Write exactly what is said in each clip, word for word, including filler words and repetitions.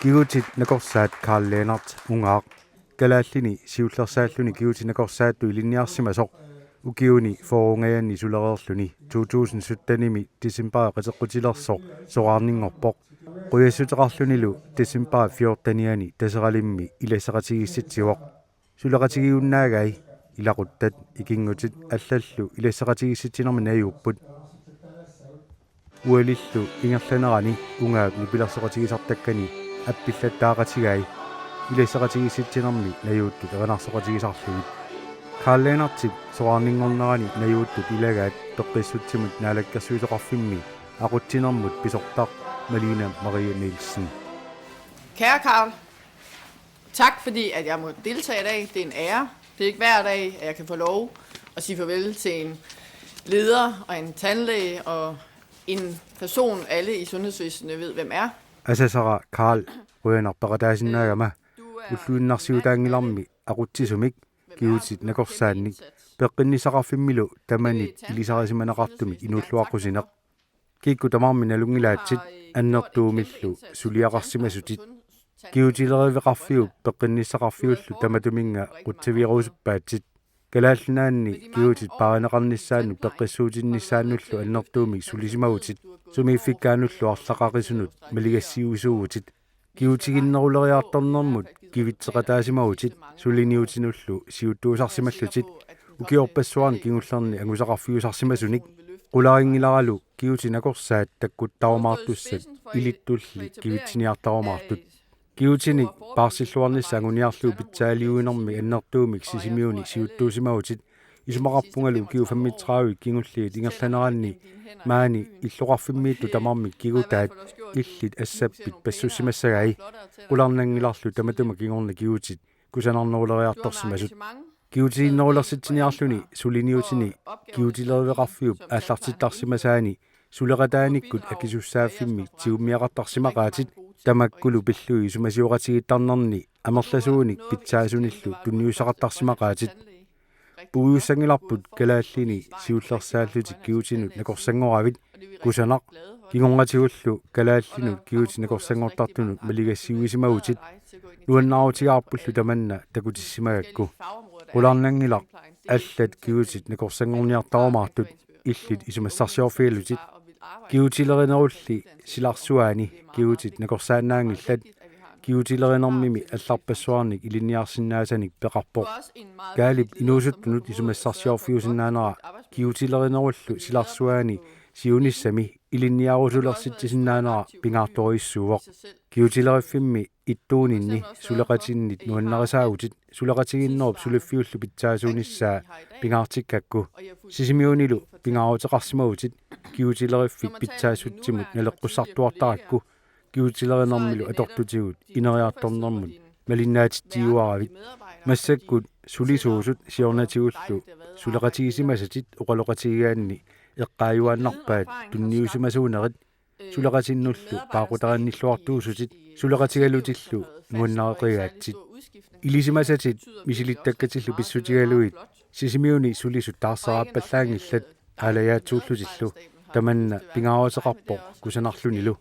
Kigutit nakorsaat Karl Lennert ungaaq. Kalaallini siullersaalluni kigutit nakorsaattut ilinniarsimasoq ukiuni fyrrungajanni sulereerluni to tusind syttenimi decembarip qiteqqutilersoq soraarninngorpoq. Qujassuteqarlunilu decembarip fjortenianni Taseralimmi ilassaqatigiissitsivoq. Suleqatigiunnaagai, ilaquttat, ikinngutit allallu ilassaqatigiissitsinermi najuupput. Ualillu ingerlanerani ungaap nipilersoqatigisartakkani appillattaaqatigai ilassaqatigiissitsinermi najuuttut erinarsoqatigisarlugit. Karl Lennertip soraarninngornerani najuuttut ilagaat Peqqissutsimut Naalakkersuisoqarfimmi aqutsinermut pisortaq Malene Marie Nielsen. Kære Karl, tak fordi at jeg må deltage i dag. Det er en ære. Det er ikke hver dag, at jeg kan få lov at sige farvel til en leder og en tandlæge og en person, alle i sundhedsvæsenet ved, hvem er. Asasara Karl, qujanaq peqataasinnaagama. Ulluinnarsiutaanngilarmi aqutsisumik, kigutit nakorsaannik, peqqinnissaqarfimmilu tamanit ilisarisimaneqartumik inuulluaqqusineq. Kikkut tamarmik nalunngilaatit annertuumillu suliaqarsimasutit. Kigutileriveqarfiup peqqinnissaqarfiullu tamatuminnga qutsavigerusuppaatit. Kalaallit Nunaanni kigutit paarineqarnissaannut peqqissuutinnissaannullu annertuumik sulisimavutit. Sumiiffikkaanullu arlaqaqisunut maligassiuisuuvutit. Kigutiginneruleriartornermut kivitseqataasimavutit, suliniutinullu siuttuusarsimallutit, ukiorpassuarni kingullerni angusaqarfiusarsimasunik. Qularinngilaaralu kigutit nakorsaat takkuttarumaartussat ilittulli kivitsiniartarumaartut. Kigutinik paarsilluarnissaq anguniarlugu pitsaaliuinermik annertuumik Sisimiuni siuttuusimavutit. Isumaqarpungalu ukiut femogtredive kingulliit ingerlaneranni maani illoqarfimmiittut tamarmik kigutaat illit assappit passussimassagai. Qularnanngilarlu tamatuma kingorna kigutit kusanarneruleriartorsimasut. Kigutiginnerulersitsiniarluni suliniutini kigutileriveqarfiup aallartittarsimasaani suleqataanikkut akisussaaffimmik tigummiaqartarsimaqaatit, tamakkulu pillugit isumasioqatigiittarnerni amerlasuunik pitsaasunillu tunniussaqartarsimaqaatit. Puigussanngilarput kalaallini siullersaallutit kigutinut nakorsanngoravit. Kusanaq. Kingornatigullu kalaallinut kigutit nakorsanngortartunut maligassiuisimavutit. Nuannaarutigaarpullu tamanna takutissimagakku. Qularnanngilaq, allat kigutit nakorsanngorniartarumaartut illit isumassarsiorfigalutit. Kigutilerinerulli silarsuaani kigutit nakorsaannaanngillat. Kigutilerinermimi allarpassuarnik ilinniarsinnaasanik peqarpoq. Kaalip inuusuttunut isumassarsiorfiusinnaanera kigutilerinerullu silarsuaani siunissami ilinniarusulersitsisinnaanera pingaartorujussuuvoq. Kigutileriffimmi ittuuninni suleqatinnit nuannarisaavutit, suleqatigiinnerup suliffiullu pitsaasuunissaa pingaartikkakku. Sisimiunilu pingaaruteqarsimavutit, kigutileriffik pitsaasutsimut naleqqussartuartarakku, kigutilerinermilu atortutigut ineriartornermut malinnaatitsiuaravit. Massakkut sulisuusut siornatigullu suleqatigisimasatit oqaloqatigigaanni eqqaajuaannarpaat tunniusimasuunerit, suleqatinnullu paaqutarinnilluartuusutit, suleqatigalutillu nuannareqigaatsit. Ilisimasatit misilittakkatillu pissutigalugit Sisimiuni sulisut taarseraappallaanngillat aalajaatsuullutillu, tamanna pingaaruteqarpoq kusanarlunilu.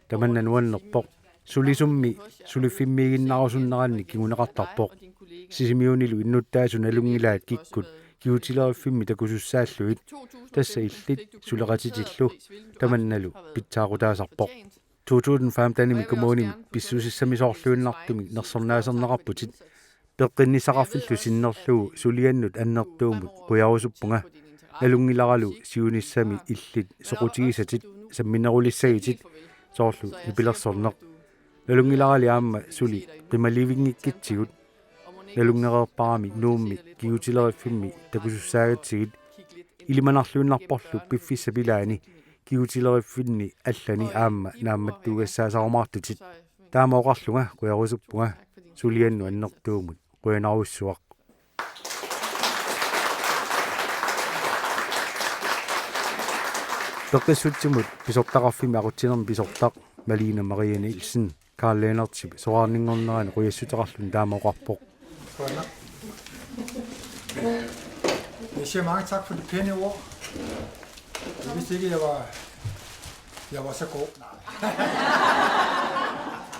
Tamanna nuannerpoq. Sulisummi suliffimmiiginnaarusunneranni kinguneqartarpoq. Sisimiunilu innuttaasut nalunngilaat kikkut kigutileriffimmi takusussaallugit, tassa illit suleqatitillu, tamannalu pitsaaqutaasarpoq. To tusind femtenimi kommunimi pissusissamisoorluinnartumik nersornaaserneqarputit. Peqqinnissaqarfillu sinnerlugu suliannut annertuumut qujarusuppunga. Nalunngilaralu siunissami illit soqutigisatit samminerulissagitit, soorlu nipilersorneq. Nalunngilarali aamma suli qimalivinngikkitsigut. Nalunngereerparami Nuummi kigutileriffimmi takusussaagatsigit. Ilimanarluinnarporlu piffissap ilaani kigutileriffinni allani aamma naammattuugassaasarumaartutit. Taama oqarlunga qujarusuppunga, suliannut annertuumut qujanarujussuaq. Peqqissutsimut pisortaqarfimmi aqutsinermi pisortaq Malene Marie Nielsen Karl Lennertip soraarninngornerani qujassuteqarluni taama oqarpoq. Jeg siger mange tak for de pæne ord. Jeg vidste ikke, jeg var, jeg var så god. Nej.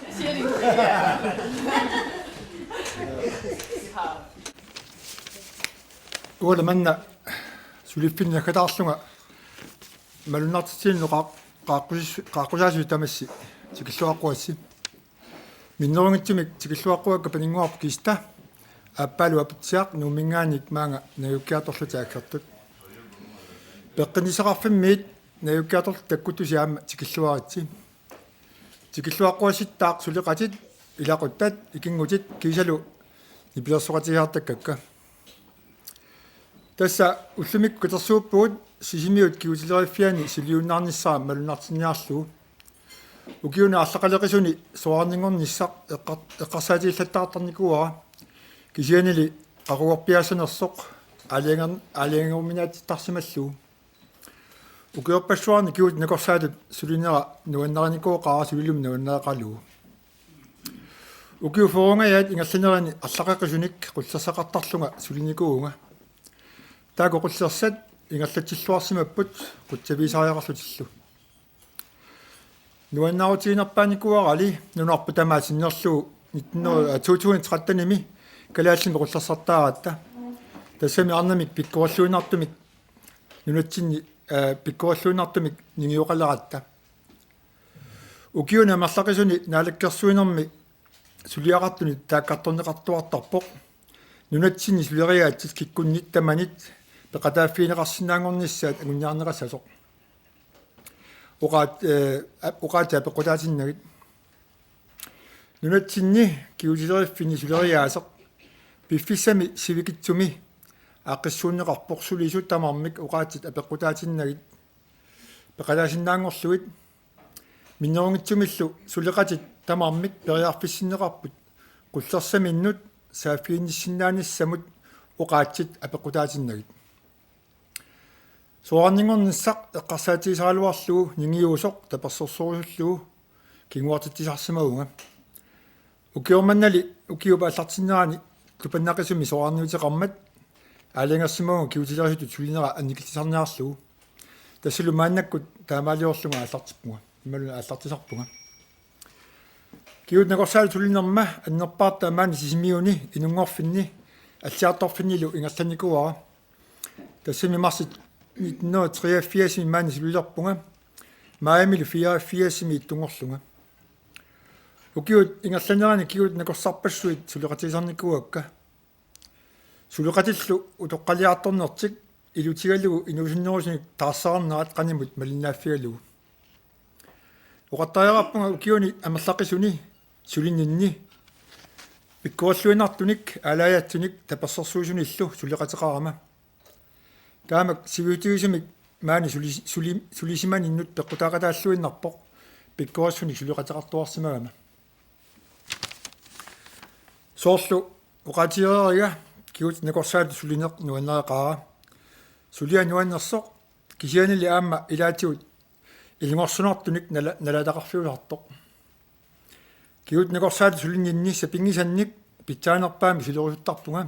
Jeg siger det Uanga manna suliffinni naggataarlunga malunnartitsinermi qaa-, qaaqqusis-, qaaqqusaasut tamassi tikilluaqquassi. Minnerunngitsumik tikilluaqquakka Paninnguarput Kista, aappaalu Aputsiaq, Nuumminngaanniit maanga Naggiukkiartorlutik aggertut. Peqqinnissaqarfimmiit Naggiukkiartorlutik takkuttusi aamma tikilluaritsi. Tikilluaqquassittaaq suleqatit, ilaquttat, ikinngutit kiisalu nipilersoqatigisartakkakka. Tassa ullumikkut katersuuppugut Sisimiut kigutileriiffiani suliunnaarnissara malunnartinniarlugu. Ukiuni arlaqaleqisuni soraarninngornissaq eqqar-, eqqarsaatigillattaartarnikuuara, kisiannili qaqugorpiaassanersoq aalajanger-, aalajangerminaatittarsimallugu. Ukiorpassuarni kigutit nakorsaatut sulinera nuannarinikuuara sulillugu nuannareqaralugu. Ukiut fyrrengajaat ingerlanerini arlaqaleqisunik qullersaqartarlunga sulinikuuvunga. Taakku qullersat ingerlatsilluarsimapput qutsavigisariaqarlutillu. Nuannaarutiginerpaanikuuarali nunarput tamaat sinnerlugu nitten hundrede, øh, to tusind trettenimi kalaallimik qullersartaaratta. Tassami arnamik pikkorilluinnartumik nunatsinni, øh, pikkorilluinnartumik ningioqaleratta. Ukiuni amerlaqisuni naalakkersuinermi suliaqartunit taakkartorneqartuartarpoq nunatsinni suleriaatsit kikkunnit tamanit peqataaffigineqarsinnaanngornissaat anguniarneqassasoq. Oqaat-, øh, ap-, oqaatsit apeqqutaatinnagit. Nunatsinni kigutileriiffinni suleriaaseq piffissami sivikitsumi aaqqissuunneqarpoq sulisut tamarmik oqaatsit apeqqutaatinnagit peqataasinnaanngorlugit. Minnerunngitsumillu suleqatit tamarmik periarfissinneqarput qullersaminnut saaffiginnissinnaanissamut oqaatsit apeqqutaatinnagit. Soraarninngornissaq eqqarsaatigisaraluarlugu ningiusoq tapersersorusullugu kinguartitsisarsimavunga. Ukioq mannali ukiup aallartinnerani tupannaqisumik soraarniuteqarmat aalajangersimavunga kigutilerisutut sulinera annikillisarniarlugu. Tassalu maannakkut taamaaliorlunga aallartippunga. Imaluunniit aallartisarpunga. Kigutit nakorsaatut sulinerma annerpaartaa maani Sisimiuni inunngorfinni alliartorfinnilu ingerlanikuuara. Tassami marsip nitten hundrede treogfirsimi maani sulilerpunga. Majimilu fireogfirsimi ittunngorlunga. Ukiut ingerlanerini kigutit nakorsarpassuit suleqatigisarnikuuakka. Suleqatillu utoqqaliartornertik ilutigalugu inuusunnerusunik taarsaarnerat qanimut malinnaaffigalugu. Oqartariaqarpunga ukiuni amerlaqisuni sulininni pikkorilluinnartunik aalajaatsunik tapersersuisunillu suleqateqarama. Taamak siviutigisumik maani suli-, suli-, sulisimaninnut peqqutaaqataalluinnarpoq pikkorissunik suleqateqartuarsimagama. Soorlu oqaatigereeriga kigutit nakorsaatut sulineq nuannareqaara. Suliaq nuannersoq kisiannili aamma ilaatigut ilungersunartunik nala-, nalaataqarfiusartoq. Kigutit nakorsaatut sulininni sapinngisannik pitsaanerpaamik sulerusuttarpunga.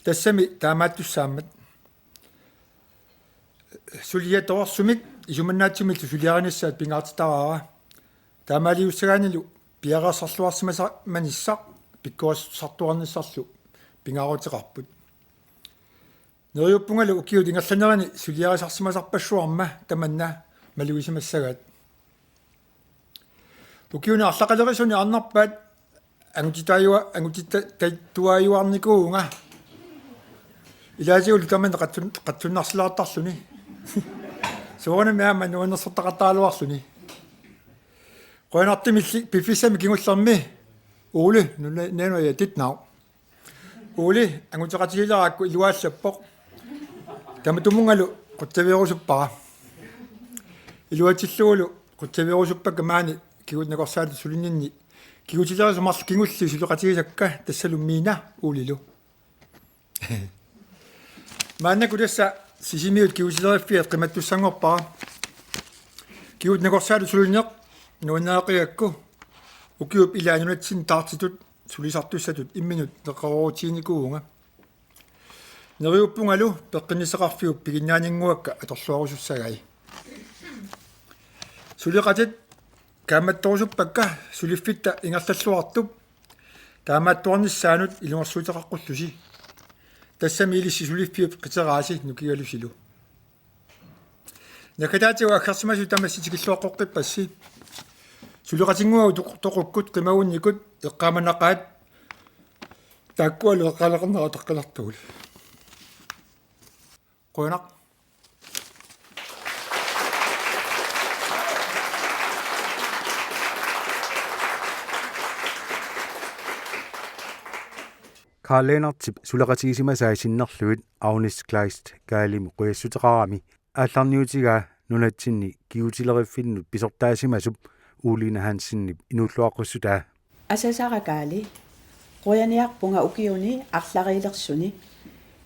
Tassami taamaattussaammat. Suliatorsumik isumannaatsumillu suliarinissaat pingaartitaraara. Taamaaliussagaannilu piareersarluarsimamanissaq pikkorissartuarnissarlu pingaaruteqarput. Neriuppungalu ukiut ingerlanerini suliarisarsimasarpassuarma tamanna malugisimassagaat. Ukiuni arlaqaleqisuni arnarpaat angutitaajua-, angutita-, taittuaajuarnikuuvunga. Ilaatigullu tamanna qattun-, qatsunnarsilaartarluni. Soorunami aamma nuannersortaqartaraluarluni. Qujanartumilli piffissami kingullermi Ole, nu næ-, nævner jeg dit navn. Ole, anguteqatigilerakku iluaallappoq. Tamatumunngalu qutsavigerusuppara. Iluatsillugulu qutsavigerusuppakka maani kigutit nakorsaatut sulininni. Kigutilerisut marluk kingulliit suleqatigisakka tassalu Miina Olelu. Maannakkut tassa Sisimiut kigutileriiffiat qimattussanngorpara. Kigutit nakorsaatut sulineq nuannareqigakku ukiup ilaa nunatsinni taartitut sulisartussatut imminut neqeroorutiginikuuvunga. Neriuppungalu peqqinnissaqarfiup piginnaaninnguakka atorluarusussagai. Suleqatit Kaammattorusuppakka suliffitta ingerlalluartup taamaattuarnissaanut ilungersuuteqaqqullusi. Tassami ilissi suliffiup qiteraasi nukigalusilu. Naggataatigut aggersimasut tamassi tikilluaqqoqqippassi. Suleqatinnguagut toq-, toqukkut qimagunnikut eqqaamanaqaat. Taakkualu eqqaaleqarnerat utaqqilertugut. Qujanaq. Karl Lennartip suleqatigisimasai sinnerlugit Agnes Kleist Karlimut qujassuteqarami aallarniutigaa nunatsinni kigutileriiffinnut pisortaasimasup Uulina Hansenip inuulluaqqussutaa. Asasara Karli, qujaniarpunga ukiuni arlariilersuni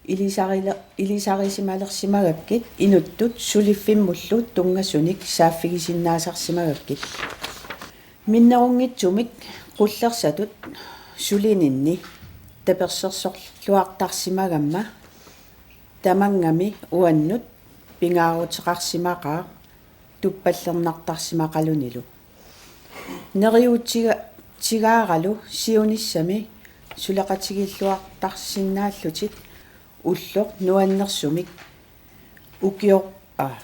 ilisarila-, ilisarisimalersimagakkit inuttut suliffimmullu tunngasunik saaffigisinnaasarsimagakkit. Minnerunngitsumik qullersatut sulininni tapersersorluartarsimagamma tamanngami uannut pingaaruteqarsimaqaaq tuppallernartarsimaqalunilu. Neriuutiga-, tigaaralu siunissami suleqatigilluartarsinnaallutit ulloq nuannersumik ukior-, aa,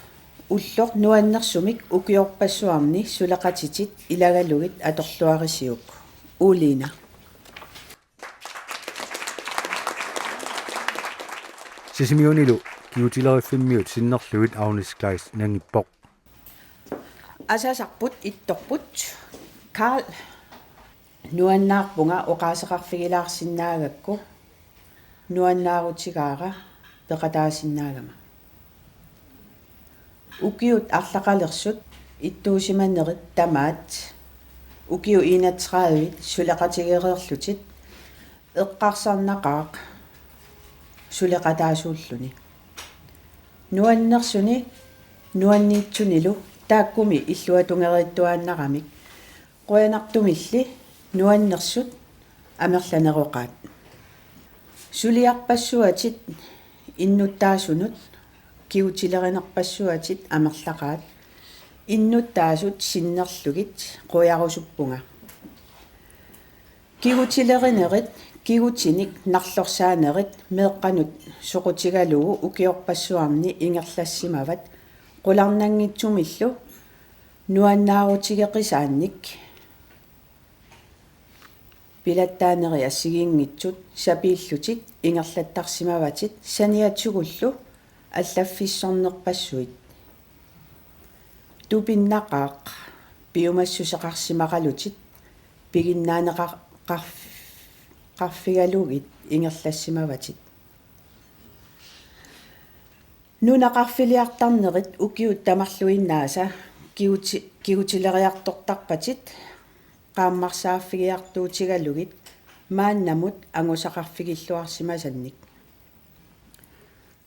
ulloq nuannersumik ukiorpassuarni suleqatitit ilagalugit atorluarisiuk. Uulina. Sisimiunilu kigutileriiffimmiut sinnerlugit Agnes Kleist nangippoq. Asasarput ittorput. Karl, nuannaarpunga oqaaseqarfigilaarsinnaagakku nuannaarutigaara peqataasinnaagama. Ukiut arlaqalersut ittuusimanerit tamaat ukiut enogtredive suleqatigereerlutit eqqarsarnaqaaq suleqataasuulluni. Nuannersuni nuanniitsunilu taakkumi illuatungeriittuaannaramik. Qujanartumilli nuannersut amerlaneroqaat. Suliarpassuatit innuttaasunut kigutilerinerpassuatit amerlaqaat. Innuttaasut sinnerlugit qujarusuppunga. Kigutilerinerit, kigutinik narlorsaanerit meeqqanut soqutigalugu ukiorpassuarni ingerlassimavat qularnanngitsumillu nuannaarutigeqisaannik pilattaaneri assigiinngitsut sapiillutit ingerlattarsimavatit saniatigullu allaffissornerpassuit. Tupinnaqaaq piumassuseqarsimaqalutit piginnaaneqar-, qarf-, qarfigalugit ingerlassimavatit. Nunaqarfiliartarnerit ukiut tamarluinnaasa kiguti-, kigutileriartortarpatit qaammarsaaffigiartuutigalugit maannamut angusaqarfigilluarsimasannik.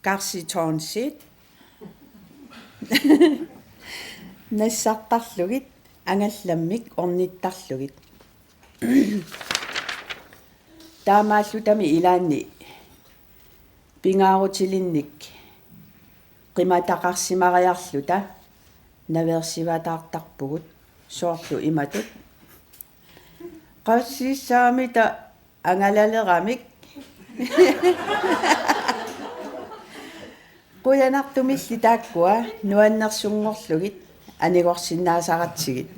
Karsi Tonsit. Nassartarlugit, angallammik ornittarlugit. Taamaallutami ilaanni pingaarutilinnik qimataqarsimariarluta naveersivataartarpugut soorlu imatut. Qassiissaamita angalaleramik. Qujanartumilli taakkua nuannersunngorlugit anigorsinnaasaratsigit.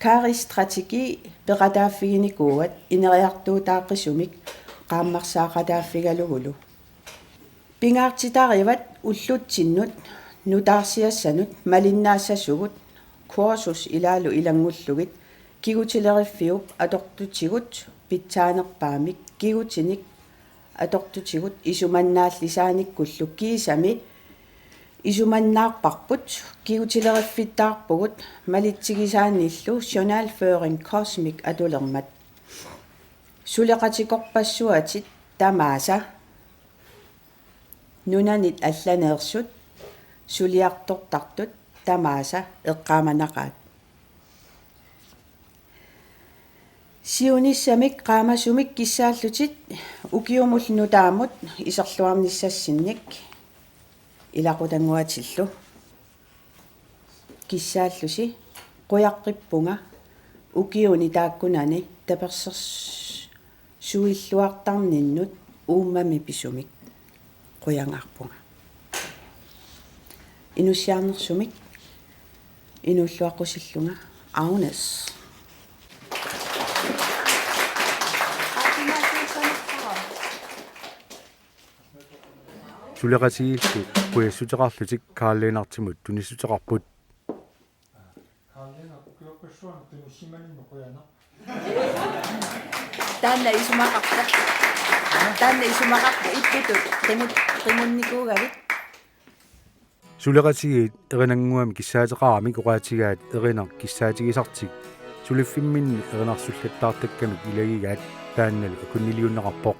Karis strategi peqataaffiginikuuat ineriartuutaaqisumik qaammarsaaqataaffigalugulu. Pingaartitarivat ullutsinnut nutaarsiassanut malinnaassasugut kursus ilaalu ilanngullugit kigutileriiffiup atortutigut pitsaanerpaamik kigutinik atortutigut isumannaallisaanikkullu kiisami isumannaarparput kigutileriiffittaarpugut malitsigisaannillu journalføring Cosmic atulermat. Suleqatikorpassuatit tamaasa nunanit allaneersut suliartortartut tamaasa eqqaamanaqaat. Siunissamik qaamasumik kissaallutit ukiumut nutaamut iserluarnissassinnik ilaqutannguatillu. kissaallusi. Qujaqqippunga ukiuni taakkunani tapersersuilluartarninnut uummami pisumik. Qujanarpunga. Inussiarnersumik inuulluaqqusillunga Agnes. Suleqatigiillu qujassuteqarlutik Karl Lennartimut tunissuteqarput. Taanna isumaqarta. Taanna isumaqarta ittutut qimut-, qimunnikuugavit. Suleqatigiit erinannguamik kissaateqaramik oqaatigaat erineq kissaatigisartik suliffimminni erinarsullattaartakkamik ilagigaat taannalu akunniliunneqarpoq.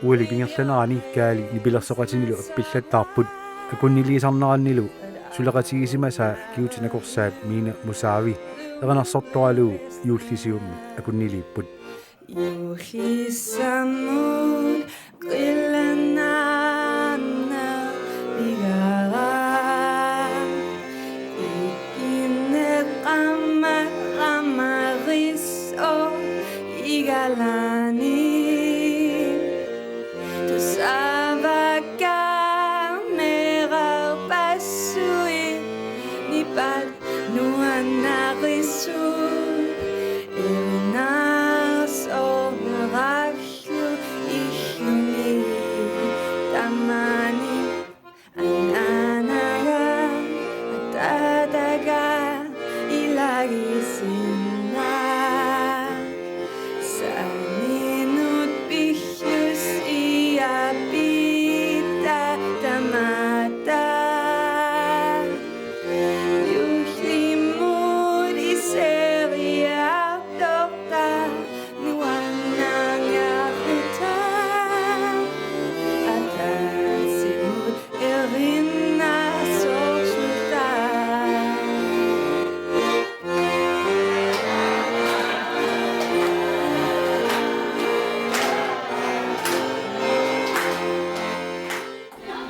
Uali ingerlanerani Kaali nipilersoqatinilu appillattaarput. Akunniliisarnerannilu suleqatigisimasaa kigutit nakorsaat Miina Musavi erinarsortoralugu juullisiummi akunniliipput. Juullissamut qilanaanna pigara. Ikinneqamma qamarisso igalani. Tusavakka meerarpassuit nipat nuannarisut. Erinarsornerallu illuni tamani. Anaanaga ataataga ilagisinnaavoq. Saninut pillusiapitta tamatta. Juullimut iseriartorta. Nuannaarluta ataatsimut erinarsorluta.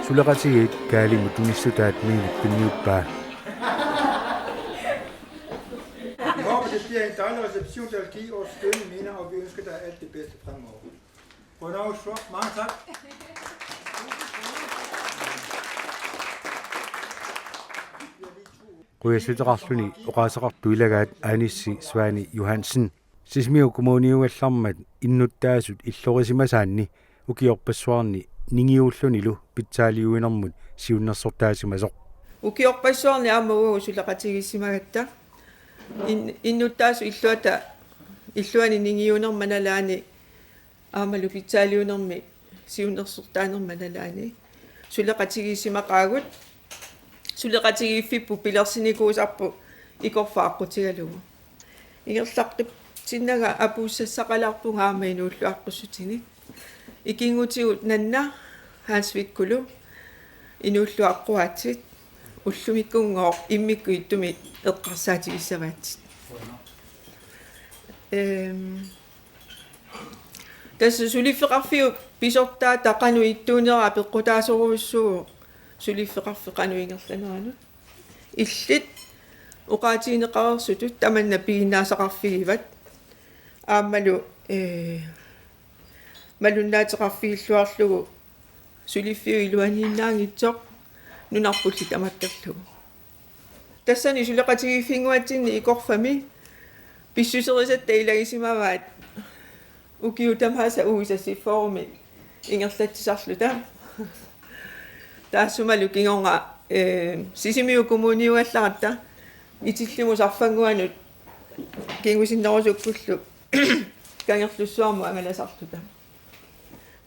Suleqatigiit Kaalimut tunissutaat Miinap tunniuppaa. Jeg håber, det bliver en dejlig reception, der vil give os skønne minder, og vi ønsker dig alt det bedste fremover. Godnat, Oslo. Mange tak. Qujassuteqarluni oqaaseqartut ilagaat Anissi Svane Johansen. Sisimiut Kommuniugallarmat innuttaasut illorisimasaanni ukiorpassuarni ningiuullunilu pitsaaliuinermut siunnersortaasimasoq. Ukiorpassuarni aamma uagut suleqatigiissimagatta. In-, innuttaasut illuata, illuani ningiuunerma nalaani aammalu pitsaaliuinermi siunnersortaanerma nalaani suleqatigiissimaqaagut. Suleqatigiiffipput pilersinikuusarput ikorfaq aqqutigalugu. Ingerlaqqitsinnaga apuussassaqalaarpunga aamma inuulluaqqussutinik. Ikinngutigut Nanna Hans Vikkulu inuulluaqquaatsit ullumikkunngooq immikkut ittumik eqqarsaatigissavaatsit. Ehm, Tassa suliffeqarfiup pisortaata qanoq ittuunera peqqutaasorujussuuvoq suliffeqarfik qanoq ingerlaneranut. Illit oqaatigineqareersutut tamanna piginnaasaqarfigivat. Aammalu, ee, malunnaateqarfigilluarlugu suliffiup iluaniinnaanngitsoq nunarpulli tamakkerlugu. Tassani suleqatigiiffinnguatsinni ikorfami pissuserisatta ilagisimavaat ukiut tamaasa U S S F-ormi ingerlatsisarluta. Taassumalu kingorna, eh, Sisimiut kommuniugallaratta Itillimut Sarfannguanut kingusinnerusukkullu Kangerlussuarmut angalasarluta.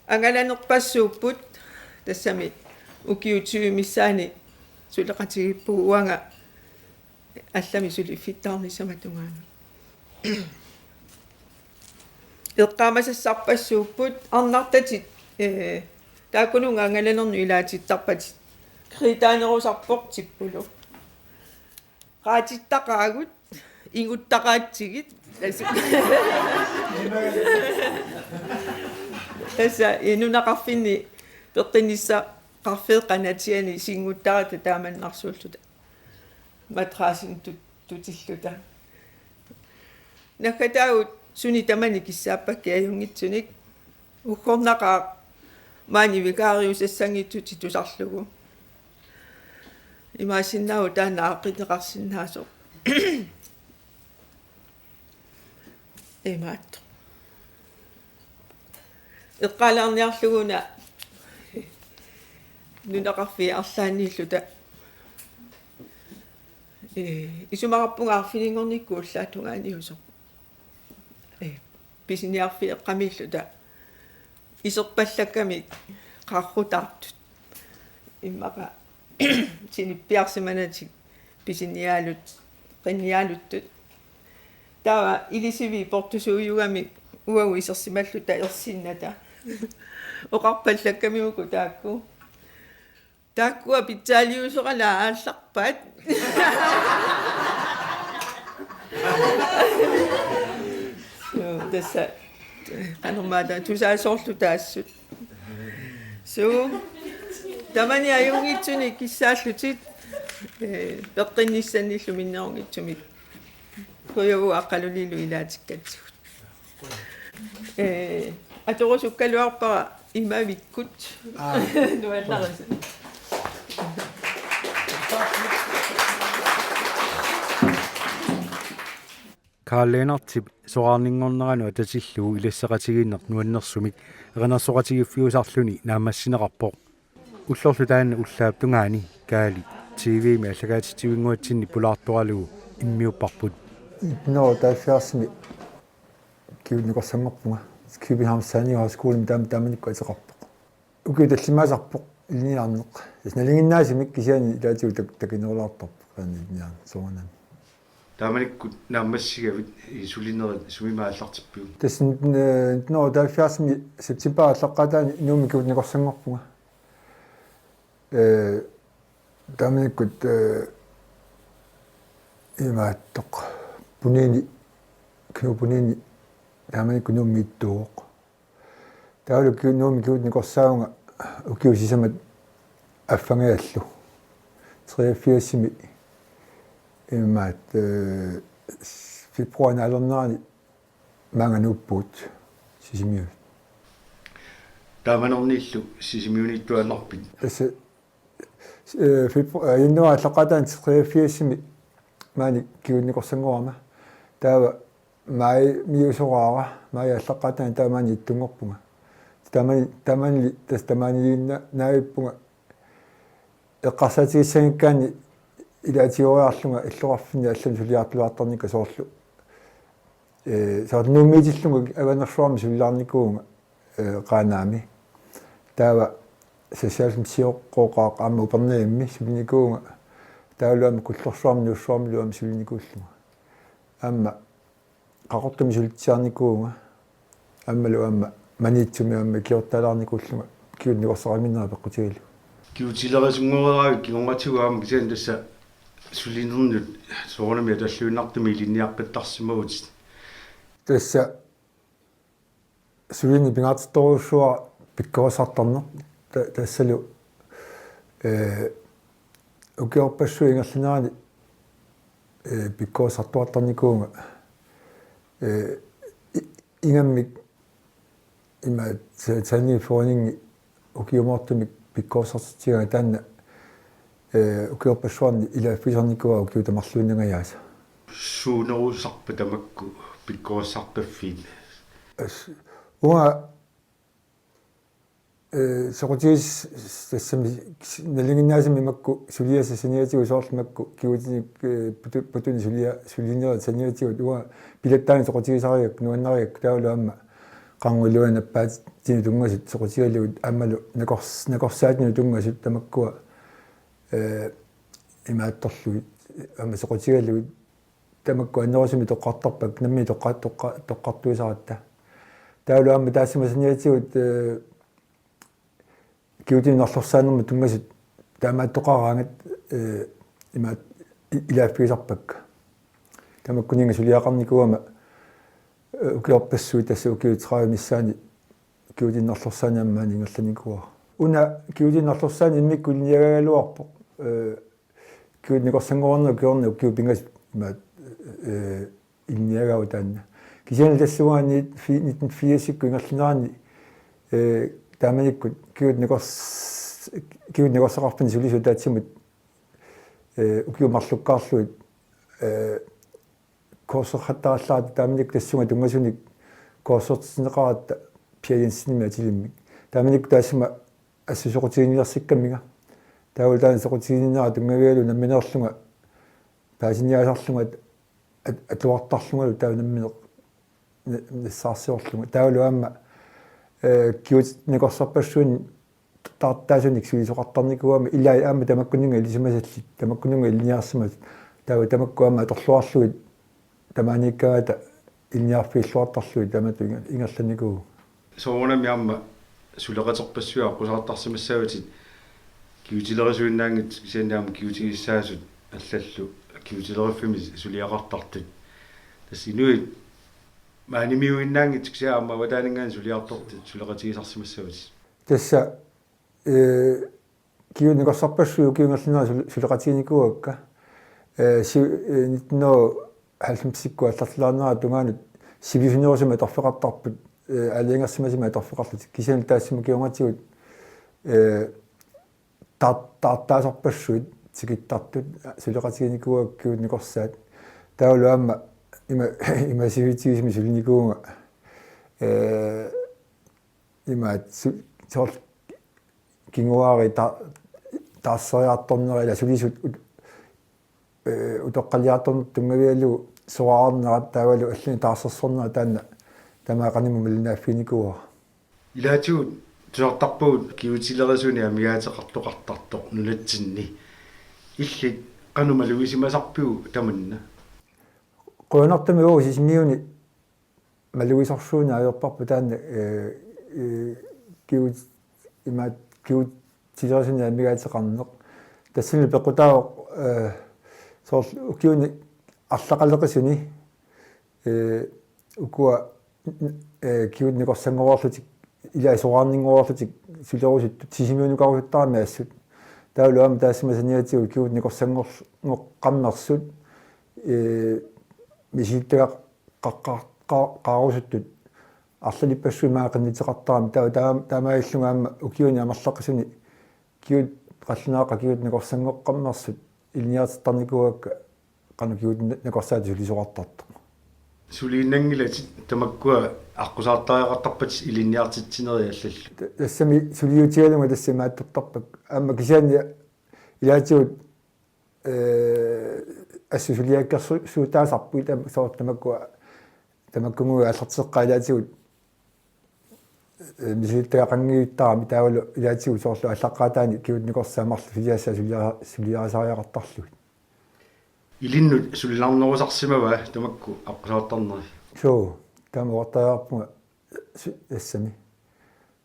Angalanerpassuupput, tassami ukiut tyve missaanni suleqatigiippugut uanga allamik suliffittaarnissama tungaanut. Eqqaamasassarpassuupput, arnartatit, eh, taakkununnga angalanernut ilaatittarpatit. Kridtaanerusarpoq tippulu. Qaatittaqaagut, inguttaqaatsigit. Tassa, tassa, eh, nunaqarfinni peqqinnissaqarfeeqqanatiani singuttaratta taamannarsuulluta. Madrassinut tut-, tutilluta. Naggataagut suni tamani kissaappakkit ajunngitsunik. Uggornaqaaq maani vikaariusassanngitsutit tusarlugu. Imaassinnaavoq taanna aaqqineqarsinnaasoq. Imaattoq. Eqqaalaarniarlugu una nunaqarfiit arlaanniilluta. Ee, isumaqarpunga arfininngornikkut ullaap tungaaniusoq. Ee, pisiniarfeeqqamiilluta. Iserpallakkami qarrutaartut. Immaqa sinippiarsimanatik pisiniaalut, qinniaaluttut. Taava ilisiviit portusuujugamik uagut isersimalluta ersinnata. Oqarpallakkamiuku taakku. Taakkua pitsaaliusoraluit aallarpaat. Suu, tassa qanormaata tusaasoorluta assut. Suu, tamani ajunngitsunik kissaallutit, eh, peqqinnissannillu minnerunngitsumik. Qujavuaqqalunilu ilaatikkatsigut. Eh, atorusukkaluarpara imavikkut. Aa. Nuannarisat. Karl Lennartip soraarninngornerani atatillugu ilasseqatigiinneq nuannersumik erinarsoqatigiiffiusarluni naammassineqarpoq. Ullorlu taanna ullaap tungaani Kaali T V-mi allagaatitsivinnguatsinni pulaartoralugu immiupparput. Nitten hundrede og otteoghalvfjerdsimi kingorna nikorsanngorpunga. Københavns Tekniske Højskolemi taam-, taamanikkut ateqarpoq. Ukiut tallimaasarpoq ilinniarneq. Tassa nalinginnaasumik kisianni ilaatigut tak-, takinerulaartarpoq taanna ilinniarneq soorunami. Taamanikkut naammassigavit sulinerit sumimut aallartippiuk? Tassa, eh, nitten hundrede og otteoghalvfjerdsimi septemberip aallaqqaataani Nuummi kingorna nikorsanngorpunga. Eh, taamanikkut, eh, imaattoq. Puniini, Knud Puniini taamanikkut Nuummi ittuuvoq. Taavalu ki-, Nuummi kingorna nikorsaavunga ukiut sisamat affangajallu. Treogfirsimi imaat, eh, februarip naalernerani maanga nuuppugut Sisimiunut. Taamanerniillu Sisimiuniittuaannarpit? Tassa, eh, febru-, eh, januaarip aallaqqaataani treogfirsimi maani kingorna nikorsanngorama. Taava maajimiusoraara, maajip aallaqqaataani taava maani ittunngorpunga. Taamani, taamani, tassa taamaniinnaavippunga eqqarsaatigissanngikkaanni ilaatigooriarlunga illoqarfinni allamik suliartulaartarnikka soorlu. Eh, soorlu Nuummiitillunga Avanersuarmi sulilaarnikuuvunga, eh, Qaanaami. Taava Sassaalsumsioqqooqaaq aamma Upernavimmi sulinikuuvunga. Taavalu aamma Kullorsuarmi Nuussuarmilu aamma sulinikuullunga. Aamma Qaqortumi sulitsiarnikuuvunga. Aammalu aamma Maniitsumi aamma ikiortaalaarnikuullunga kingorna nikorsaqaraminnera peqqutigalugu. Kigutilerisunngoreraavit kingornatigut aamma kisianni tassa sulinernut soorunami atalluinnartumik ilinniaqqittarsimavutit. Tassa sulineq pingaartittorujussuara pikkorissartarneq ta-, tassalu, eh, ukiorpassuit ingerlaneranni, eh, pikkorissartuartarnikuuvunga, eh, i-, ingammik ima sa-, saniuforeningi Ukiumoortumik pikkorissartitsigaanga taanna, eh, ukiorpassuarni ilaaffigisarnikuuara ukiut tamarluinnangajaasa. Suunerusarpa tamakku pikkorissarpaffiit? As-, uanga, eh, soqutigisassat tassami nalinginnaasumik makku suliassat saniatigut soorlu makku kigutinik, eh, putu-, putunik sulia-, sulinerit saniatigut uanga pilattaanut soqutigisarigakku nuannarigakku taavalu aamma qanguiluanut nappaatitsinut tunngasut soqutigalugit aammalu nakors-, nakorsaatinut tunngasut tamakkua, eh, imaattorlugit aamma soqutigalugit tamakku annerusumik toqqartarpakka nammineq toqqa-, toqqa-, toqqartuisaratta. Taavalu aamma taassuma saniatigut, eh, kigutinik nerlorsaanermut tunngasut taamaattoqaraangat, eh, imaat i-, ilaaffigisarpakka. Tamakkuninnga suliaqarnikuugama, eh, ukiorpassuit tassa ukiut tredive missaanni kigutinik nerlorsaaneq aamma ingerlanikuuara. Una kigutinik nerlorsaaneq immikkut ilinniagaagaluarpoq, eh, kigutip nakorsanngornerata kingorna ukiut pingasut imaat, eh, ilinniagaavoq taanna. Kisianni tassunga ni-, fi-, nitten firsikkut ingerlanerani, eh, taamanikkut kigutip nakors-, kigutip nakorsaqarfinni sulisut ataatsimut, eh, ukiut marlukkaarlugit, eh, kursuseqattaarallarata taamanikkut tassunga tunngasunik kursusertinneqaratta Pia Jensenimik atilimmik. Taamanikkut taassuma assut soqutiginnilersikkamminga. Taavalu taanna soqutiginninnera tunngavigalugu nammineerlunga paasiniaasarlunga at-, at-, atuartarlungalu taava nammineq na-, nassaarsiorlunga. Taavalu aamma, eh, kigutip nakorsarpassuit taartaasunik sulisoqartarnikuugama ilai aamma tamakkuninnga ilisimasallit, tamakkuninnga ilinniarsimasut. Taava tamakku aamma atorluarlugit tamaaniikkaangata ilinniarfigilluartarlugit taamatut inger-, ingerlanikuuvoq. Soorunami aamma suleqaterpassuit aqqusaartarsimassavatit kigutilerisuinnaanngitsut kisianni aamma kigutigissaasut allallu kigutileriffimmi suliaqartartut. Tassa inuit maanimiuinnaanngitsut kisianni aamma avataaninngaanniit suliartortut suleqatigisarsimassavatit. Tassa, eh, kigutip nakorsarpassuit ukiut ingerlaneranni sule-, suleqatiginikuuakka. Eh, si-, eh, nitten halvfemsikkut aallartilaarnerata tungaanut sivisunerusumik atorfeqartarput, eh, aalajangersimasumik atorfeqarlutik. Kisianni taassuma kingornatigut, eh, tar-, taartaasarpassuit tikittartut suleqatiginikuuakka kigutip nakorsaat. Taavalu aamma ima-, imasivitsigisumik sulinikuuvunga, eh, imaat su-, soorlu kinguaariit ta-, taarseriartornerat ilaa sulisut ut-, eh, utoqqaliartornerat tunngavigalugu soraarnerat taavalu allanik taarsersornerat taanna tamaat qanimut malinnaaffiginikuuara. Ilaatigut tusartarpagut kigutilerisunik amigaateqartoqartartoq nunatsinni. Illit qanoq malugisimasarpiuk tamanna? Qujanartumik uagut Sisimiuni malugisorsuuneq ajorparput taanna, eh, eh, kigut-, imaat kigutilerisunik amigaateqarneq. Tassani peqqutaavoq, eh, soorlu ukiuni arlaqaleqisuni, eh, ukua, eh, kigutip nakorsanngoreerlutik, ilai soraarninngoreerlutik sulerusuttut, Sisimiunukarusuttaramik assut. Taavalu aamma taassuma saniatigut kigutip nakorsanngor-, ngoqqammersut, eh, misilittaga-, qa-, qa-, qa-, qaarusuttut arlalippassuit maani qinnuteqartaramik taava taam-, taamaalillunga aamma ukiuni amerlaqisuni kigut qallunaaqqa kigutip nakorsanngoqqammersut ilinniartittarnikuuakka qanoq kigutip nakorsaata sulisoqartartoq. Suliinnanngilatit tamakkua aqqusaartariaqartarpatit ilinniartitsinerit allallu. Ta-, tassami suliutigalunga tassami aattortarpakka. Aamma kisianni ilaatigut eh, assut suliakkersu-, suutaasarput tam-, soorlu tamakkua, tamakkuninnga aallarteqqaat ilaatigut, eh, misilittagaqanngittarami taavalu ilaatigut soorlu aallaqqaataani kigutip nakorsaat marluk suliassaat sulia-, suliarisariaqartarlugit. Ilinnut sulilaarnerusarsimava tamakku aqqusaartarneri? Suu, taama oqartariaqarpunga su-, tassami.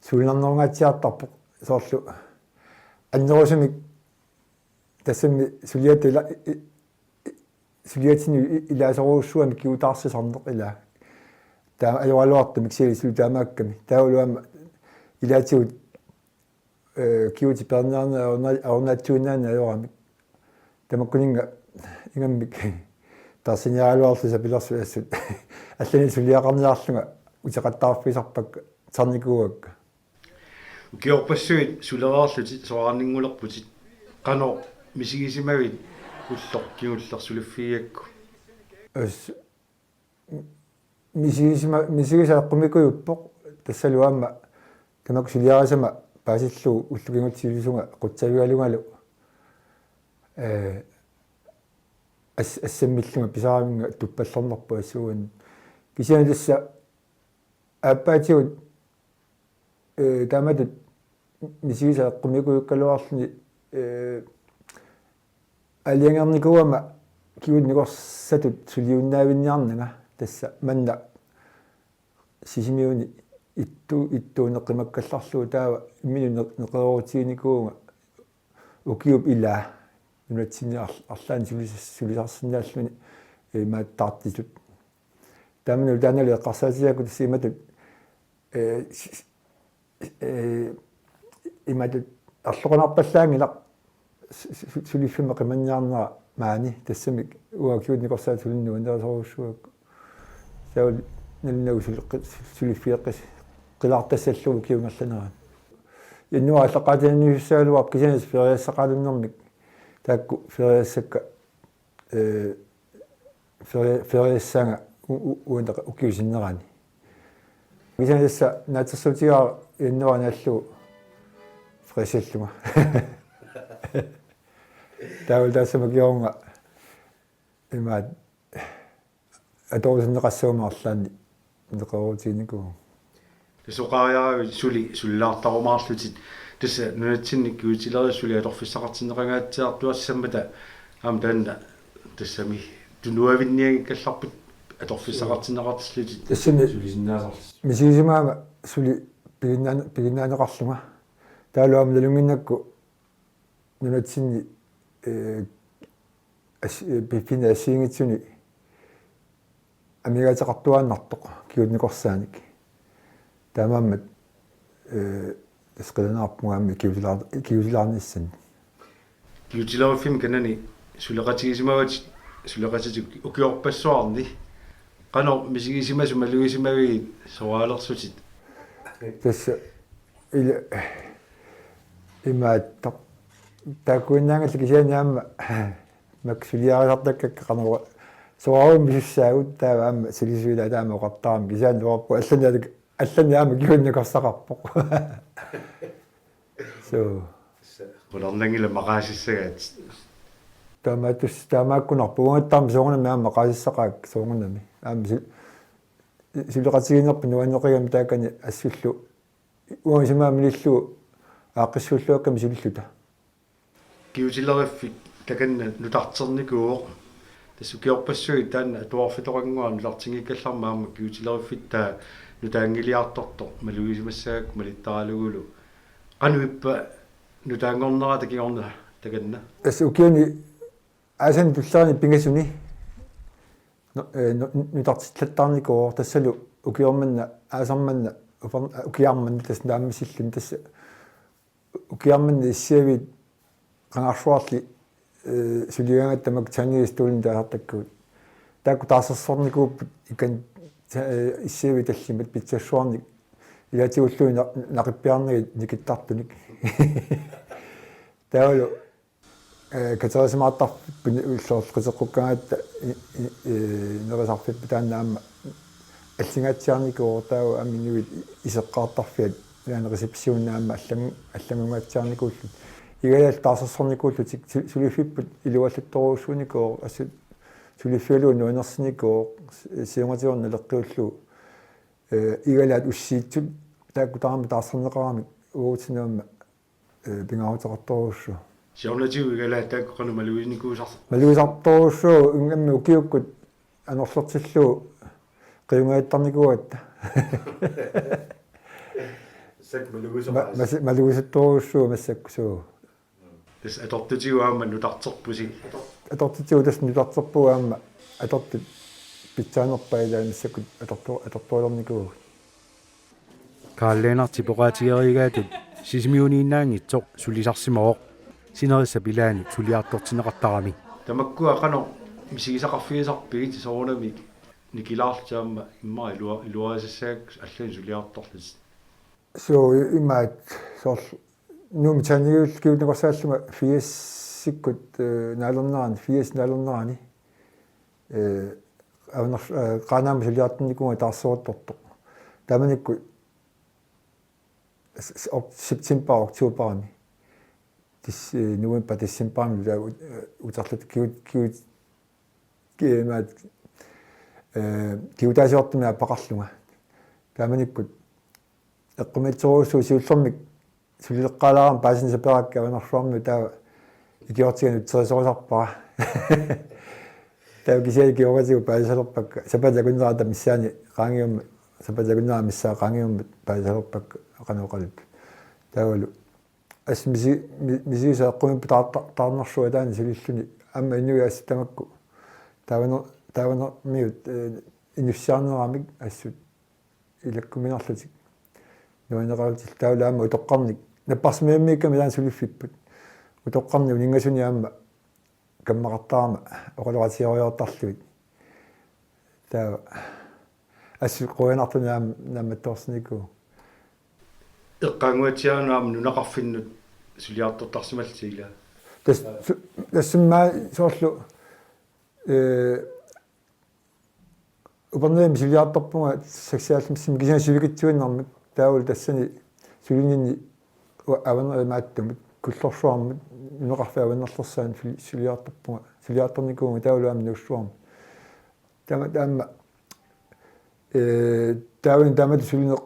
Sulilaarnerungaatsiartarpoq soorlu annerusumik tassami suliatta ila-, i-, i-, suliatsinnut i-, ilaasorujussuarmik kigutaarsisarneq ilaa. Taama ajoraluartumik suli suli taamaakkami. Taavalu aamma ilaatigut, eh, kigutip peerniarneq ajorna-, ajornaatsuinnaaneq ajoramik. Tamakkuninnga ingammik taarsiiniaraluarlutik sapilersut assut. Allanik suliaqarniarlunga uteqattaarfigisarpakka, tarnikuuakka. Ukiorpassuit sulereerlutit soraarninngulerputit, qanoq misigisimavit ulloq kingulleq suliffigigakku? As misigisima-, misigisaq eqqumiikujuppoq, tassalu aamma tamakku suliarisama paasillugu ulloq kingulleq sivisunga qutsavigalugalu, ee, as-, assammillunga pisaravinga tuppallornerput assuuan. Kisianni tassa aappaatigut, ee, taamatut misigisaq eqqumiikujukkaluarluni, ee, aalajangereernikuugama kingulleq nikorsatut suliunnaavinniarnanga, tassa manna Sisimiuni ittu-, ittuuneq qimakkallarlugu taava imminut neq-, neqeroorutiginikuuvunga ukiup ilaa nunatsinni arl-, arlaanni sulis-, sulisarsinnaalluni, ee, imaattartitut. Taamani taannalu eqqarsaatigaakku tassa imatut, ee, s-, s-, ee, imatut arloqinarpallaanngilaq su-, su-, suliffimma qimanniarnera maani, tassami uanga kingulleq nikorsaata sulineq nuannarisorujussuuara. Taavalu nalunaagu suleqqi-, suliffigeqqis-, qilaartassallugu ukiup ingerlanerani. Januaari aallaqqaataaniisussaagaluarpoq kisianni feriassaqalunnermik. Taakku feriassakka, ee, ferie-, feriassaanga u-, u-, uani ukiup sinnerani. Kisianni tassa naatsorsuutigaara januaari naallugu feriassallunga. Taavalu taassuma kingorna imaat atorusunneqassagunik arlaanni neqeroorutiginikuuvunga. Tassa oqariaravit suli sulilaartarumaarlutit. Tassa nunatsinni kigutileriffik suli atorfissaqartinneqangaatsiartuassammata, aamma taanna tassami tunuavinnianngikkallarput atorfissaqartinneqartillutit. Tassami sulisinnaasarlutit. Misigisimagama suli piginnaane-, piginnaaneqarlunga. Taavalu aamma nalunnginnakku nunatsinni, ee, as-, ee, piffinni assigiinngitsuni amigaateqartuaannartoq kingulleq nikorsaanik. Taamaammat, ee, tassa qilanaarpunga aamma kigutilaar-, kigutilaarnissannik. Kigutileriffimmi kanani suleqatigisimavatit, suleqatitit ukiorpassuarni. Qanoq misigisimasut malugisimavigit soraalersutit? Tassa ila imaattoq. Taakkuinnaanngillat kisianni aamma makku suliarisartakkakka qanoq soraarumik pisussaagut, taava aamma sulisuilaa taama oqartarami kisianni oqarpoq allanni alik-, allanni aamma kingulleq nikorsaqarpoq. Suu. Qularnanngilaq maqaasissagaat. Taamaattus-, taamaakkunarpoq uangattaarmi soorunami aamma maqaasissaqaakka soorunami. Aamma sul-, suleqatigiinnerput nuanneqigami taakani assullu. Uanga isumaa minillugu aaqqissuulluakkami sulilluta. Kigutileriffik takanna nutarternikuuvoq. Tassa ukiorpassuit taanna atuarfitoqannguaq nutartinngikkallarmat aamma kigutileriffik taanna nutaanngiliartortoq malugisimassagakku malittaralugulu. Qanoq ippa nutaanngornerata kingorna takanna? Tassa ukiuni aasani tullerani pingasuni nu-, ee, nu-, nutartillattaarnikuuvoq, tassalu ukioq manna, aasaq manna, uper-, ukiaq manna tassa naammassilluni tassa ukiaq manna issiaviit qangarsuarli, ee, suligaangatta tamakku tandemstolini taasartakkagut. Taakku taarsersornikuupput ikani ta-, ee, issiaviit tallimat pitsassuarnik ilaatigulluunniit na-, naqippiarnagit nikittartunik. Taavalu, ee, katerisimaartarfipput ulloq qiteqqukkaangatta i-, i-, ee, nerisarfipput taanna aamma allingaatsiarnikuuvoq, taava aamma inuit iseqqaartarfiat ilaanni receptioni aamma allan-, allanngungaatsiarnikuullutik. Igalaat taarsersornikuullutik su-, suliffipput iluallattorujussuunikuuvoq, assut suliffigalugu nuannersinikuuvoq, si-, siornatigut naleqqiullugu, ee, igalaat ussiitsut taakku tamarmik taarserneqaramik uagutsinnut aamma ee, pingaaruteqartorujussuuvoq. Siornatigut igalaat taakku qanoq maluginikuusar-? Malugisartorujussuuvoq, ingammik ukiukkut anorlertillugu qiungaattarnikuugatta. Massakkut malugisoq-. Ma-, masi-, malugisartorujussuuvoq massakkut, suu. Tassa atortutigut aamma nutarterpusi. Atortutigut tassa nutarterpugut aamma atortut pitsaanerpaat ilaat massakkut atorto-, atortorulernikuuvugut. Karl Lennartip oqaatigereeraatut Sisimiuniinnaanngitsoq sulisarsimavoq sinerissap ilaani suliartortinneqartarami. Tamakkua qanoq misigisaqarfigisarpigit soorunami nikilaarlutit aamma immaqa ilua-, iluarisassagakku allanik suliartorlutit? So imaat soorlu Nuummi taanna kiut-, kiutinneqarsaallunga firsikkut, eh, naalernerani, firs naalernerani, eh, Avanar-, eh, Qaanaami suliartornikuuvunga taarseruttortoq. Taamanikkut s-, s-, ok-, september, oktoberimi. Tis-, eh, november, decemberimi taava ut-, eh, uterluta kiut-, kiut-, ki-, imaat, eh, kigutaasiortumik aappaqarlunga. Taamanikkut eqqumiitsorujussuuvoq siullermik sulileqqaalaarama paasineq sapeerakkit Avanersuarmiut, taava ikiortiga nutserisorisarpara. Taava kisianni kingornatigut paasisalerpakka. Sapaatip akunnerata missaani qaangiummat, sapaatip akunnerata missaa qaangiummat paasisalerpakka qanoq oqaluttut. Taavalu assut misi-, mi-, misigisaq eqqumiippoq taarta-, taarnersuaq taanna sulilluni. Aamma inuit assut tamakku taavaner-, taavanermiut, eh, inussiarneramik assut ilakkuminarlutik nuanneqarutillu. Taavalu aamma utoqqarnik, napparsimmavimmiikkami taanna suliffipput. Utoqqarnik uninngasunik aamma kammaqartarama oqaloqatigeeriartarlugit. Taava assut quianartunik aamma naammattoorsinikuuvoq. Eqqaanguatsiaanut aamma nunaqarfinnut suliartortarsimallutit, ilaa? Tas-, su-, tassami soorlu, eh, Upernavimmi suliartorpunga seksoghalvfemsimi, kisianni sivikitsuinnarmik, taavalu tassani sulininni u-, Avanermut imaattumut, Kullorsuarmut, nunaqarfik Avanerlersaanut suli-, suliartorpunga, suliartornikuuvunga taavalu aamma Nuussuarmut. Taama-, taama, eh, taavani taamatut sulineq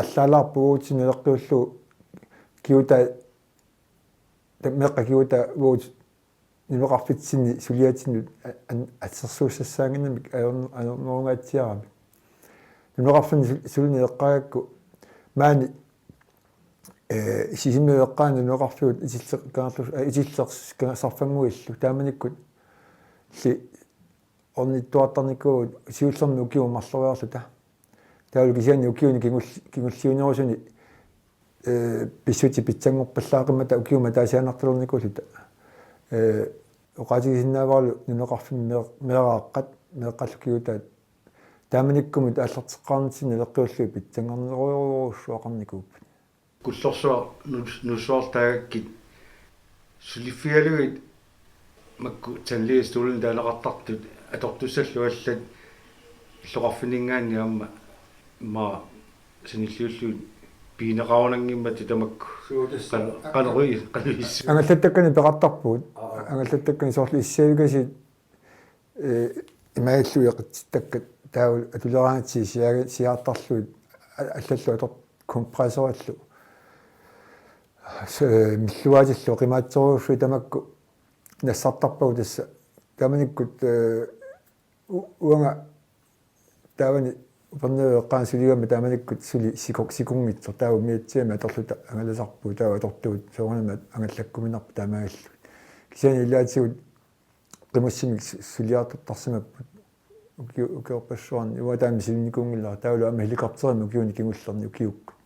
allaalaarpoq uagutsinnut naleqqiullugu kigutai, ta-, meeqqat kigutaat uagut nunaqarfitsinni suliatsinnut a-, an-, assersuussassaannginnamik ajorn-, ajornerungaatsiarami. Nunaqarfinni su-, sulineq eqqaagakku maani, eh, Sisimiut eqqaani nunaqarfigut Itilleq Kangerlus-, eh, Itilleq Kangerlus Sarfannguillu. Taamanikkut li ornittuartarnikuuvugut siullermik ukiumut marloriarluta. Taavalu kisianni ukiuni kingul-, kingulliunerusuni, eh, pissutsit pitsanngorpallaaqimmata ukiumut ataasiinnartalernikuulluta. Eh, oqaatigisinnaavaralu nunaqarfinni mee-, meeraaqqat, meeqqallu kigutaat taamanikkumut aallarteqqaarnitsinni naleqqiullugit pitsanngornerujorujussuaqarnikuupput. Kullorsuaq Nuus-, Nuussuarlu taagakkit suliffigalugit makku tandlægestolinut taaneqartartut atortussallu allat illoqarfinninngaanniit aamma immaqa sanilliullugit pigineqarunanngimmata tamakku. Suu, tassa. Qan-, qanorui-, qanuissu. Angallattakkanik peqartarpugut. Aa. Angallattakkanik soorlu issiavikasiit, eh, imaallugit eqitsittakkat taavalu atuleraangatsigit siaga-, siaartarlugit a-, allallu ator-, kompressorillu. S-, eh, milluaatillu oqimaatsorujussuit tamakku nassartarpagut tassa. Taamanikkut, eh, u-, uanga taavani Upernavimmi eqqaani suligamma taamanikkut suli sikor-, sikunngitsoq, taava umiatsiami atorluta angalasarpugut, taava atortugut soorunami angallakkuminarpoq taamaalilluni. Kisianni ilaatigut qimussimik su-, suliartortarsimapput uki-, ukiorpassuarni, uanga taama misilinnikuunngilara, taavalu aamma helikopterimik ukiuni kingullerni ukiukkut.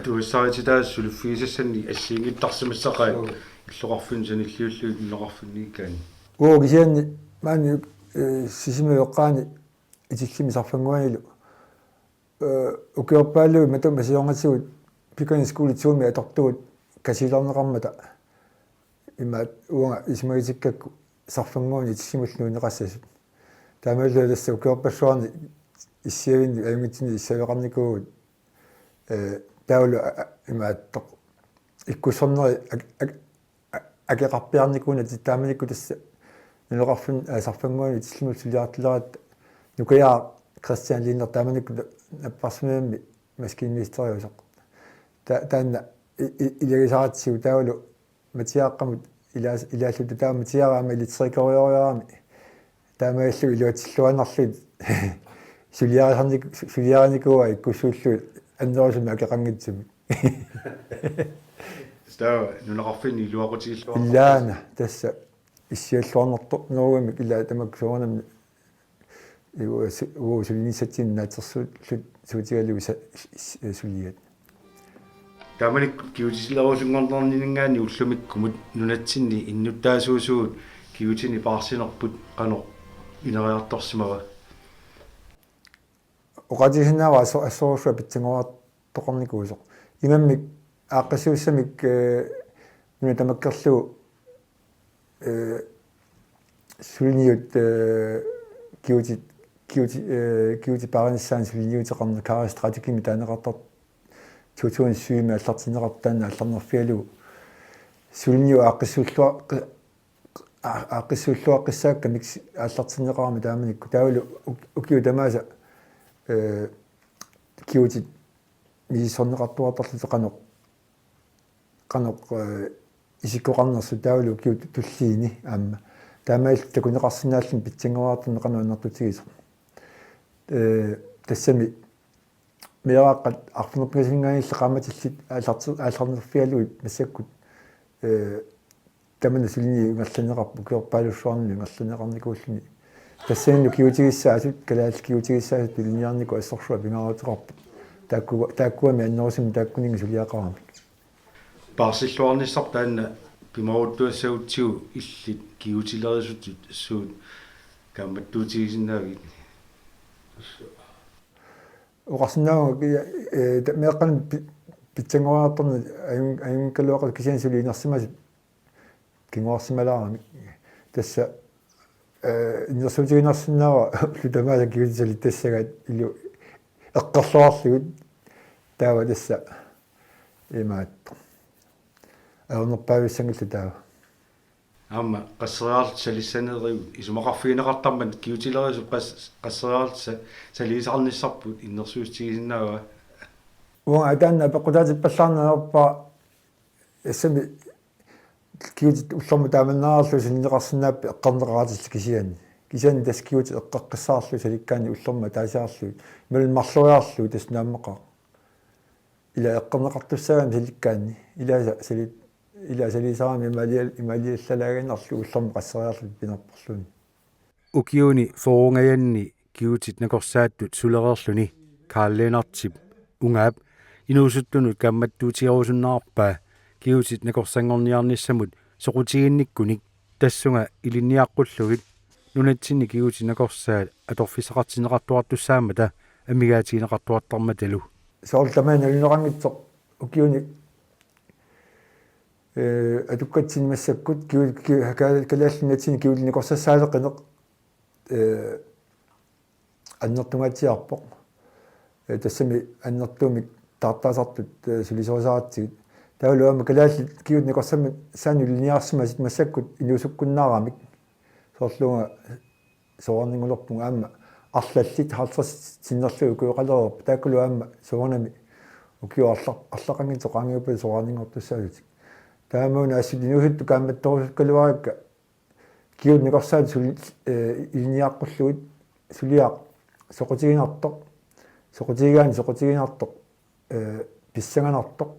Atugassarititaasut suliffigisassannik assigiinngittarsimassaqaat. Suu. Illoqarfinni sanilliullugit nunaqarfinniikkaanni. Uu, kisianni maani, eh, Sisimiut eqqaani Itillimi Sarfannguanilu, eh, ukiorpaallugu matuma siornatigut Pikkani Skole to-mi atortugut kasiilerneqarmata. Imaat uanga isumagitikkakku Sarfannguani Itillimullu nuunneqassasut. Taamaalilluni tassa ukiorpassuarni issiavinni ajunngitsunik issiaveqarnikuuvugut, eh, taavalu a-, a-, imaattoq ikkussorneri ak-, ak-, a-, akeqarpiarnikuunatik. Taamanikkut tassa nunaqarfin-, eh, Sarfannguani Itillimut suliartuleratta Nukajaaq Christian Lindner, taamanikkut napparsimmavimmi maskinmesteriusoq. Ta-, taanna i-, i-, ilagisaratsigu taavalu Matiaqqamut ilaas-, ilaalluta, taava Matiaq aamma elektrikerioriarami. Taamaalilluni iluatsilluinnarluta suliarisarnik-, su-, suliarinikuuaa ikkussuullugit annerusumik akeqanngitsumik. Taava nunaqarfinni iluaqutigilluartarpisi? Ilaana, tassa issialluarnartornerugamik, ilaa, tamakku soorunami uu su-, uu sulinissatsinnut naatsorsuutigalugu sa-, s-, s-, suliat. Taamanikkut kigutilerusunngornerninngaanniit ullumikkumut nunatsinni innuttaasuusugut kigutinik paarsinerput qanoq ineriartorsimava? Oqaatigisinnaavara asso-, assorujussuaq pitsanngorar-, toqornikuusoq. Ingammik aaqqissuussamik, eh, una tamakkerlugu, eh, suliniut, eh, kigutit, kiguti-, eh, kigutit paarinissaannut suliniuteqarneq Kaaristrædikimi taaneqartartoq to tusind syvimi aallartinneqartoq taanna aallarnerfigalugu suliniut aaqqissuullua-, qi-, aa-, aaqqissuulluaqqissaakkamik aallartinneqarami taamanikkut taavalu uk-, ukiut tamaasa, eh, kigutit misissorneqartuartarlutik qanoq, qanoq, eh, isikkoqarnersut taavalu ukiut tulliini aamma. Taamaalillutik takuneqarsinnaalluni pitsanngoraartarneq qanoq annertutigisoq. Eh, tassami meeraaqqat arfineq-pingasunngaanik qaammatillit aallarti-, aallarnerfigalugit massakkut, eh, tamanna suliniut ingerlanneqarput ukiorpaalussuarnut ingerlanneqarnikuulluni. Tassani ukiutigissaasut, kalaallit ukiutigissaasut ilinniarnikut assorsuaq pingaaruteqarpoq. Taakku-, taakkuami annerusumik taakkuninnga suliaqaramik. Paarsilluarnissaq taanna pimooruttuassagutsigu illit kigutilerisutut suut kaammattuutigisinnaavigit? Oqarsinnaavunga, eh, ta-, meeqqanut pi-, pitsanngoriartorneq ajun-, ajunngikkaluaqaat kisianni suli inersimasut kinguarsimalaarami. Tassa, eh, innersuutigiinnarsinnaavara ullut tamaasa kigutit salittassagaat ilu eqqorluarlugit taava tassa imaattoq. Ajornerpaavissanngillat taava. Aamma qasseriarlutit salissanerit isumaqarfigineqartarmat kigutilerisut qas-, qasseriarlutit sa-, saliisarnissarput innersuussutigisinnaavaa? Uanga taanna apeqqutaatippallaarneq ajorpara tassami kigutit ullormut taamannariarlugit salineqarsinnaapput eqqorneqaratillit kisianni. Kisianni tassa kigutit eqqoqqissaarlugit salikkaanni ullormut ataasiarlugit. Imaluunniit marloriarlugit tassa naammaqaaq. Ila eqqorneqartussaagami salikkaanni. Ilaasa sali-, ila saliisarami imaalial-, imaaliallalaaginnarlugu ullormut qasseriarlutit pinerporluunniit. Ukiuni fyrrengajanni kigutit nakorsaattut sulereerluni Karl Lennartip ungaap inuusuttunut kaammattuutigerusunnerarpaa kigutit nakorsanngorniarnissamut soqutiginnikkunik tassunga ilinniaqqullugit nunatsinni kigutit nakorsaat atorfissaqartinneqartuartussaammata amigaatigineqartuartarmatalu. Soorlu tamaani naluneqanngitsoq ukiuni, eh, atukkatsinni massakkut kiu-, ki-, ka-, Kalaallit Nunatsinni kigutit nakorsassaaleqineq, eh, annertungaatsiarpoq. Eh, tassami annertuumik taartaasartut, eh, sulisorisaratsigit. Taavalu aamma kalaallit kigutit nakorsammat saanut ilinniarsimasut massakkut inuusukkunnaaramik. Soorlu uanga soraarninngulerpunga aamma arlallit halvtreds sinnerlugit ukioqalereerput. Taakkualu aamma soorunami ukiut arla-, arlaqanngitsut qaangiuppat soraarninngortussaasutik. Taamaammat assut inuusuttut kaammattorusukkaluarikka kigutit nakorsaat sul-, eh, ilinniaqqullugit suliaq soqutiginartoq, soqutigigaanni soqutiginartoq, eh, pissanganartoq,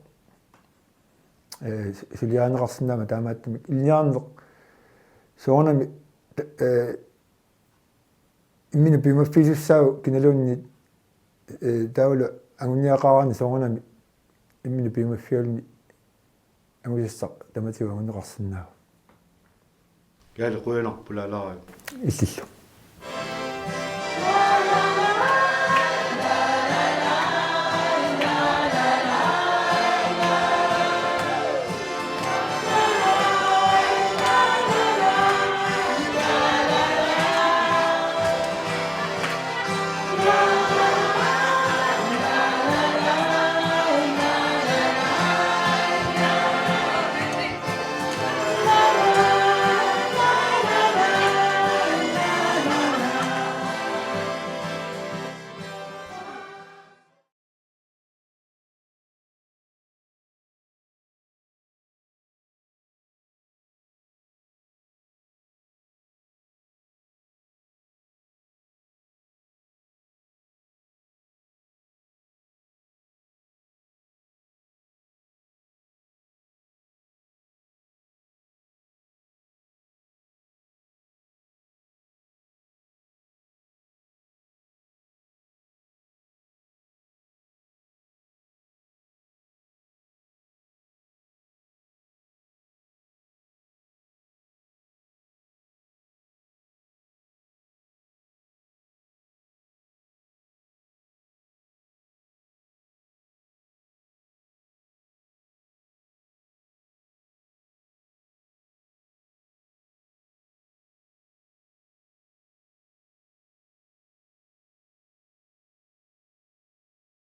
eh, su-, suliarineqarsinnaammat taamaattumik ilinniarneq soorunami, eh, imminut piumaffigisussaavoq kinaluunniit, eh, taavalu anguniagaqaraanni soorunami imminut piumaffigaluni angusassaq tamatigut anguneqarsinnaavoq. Kaali qujanarpoq pulaalaariuk. Illillu.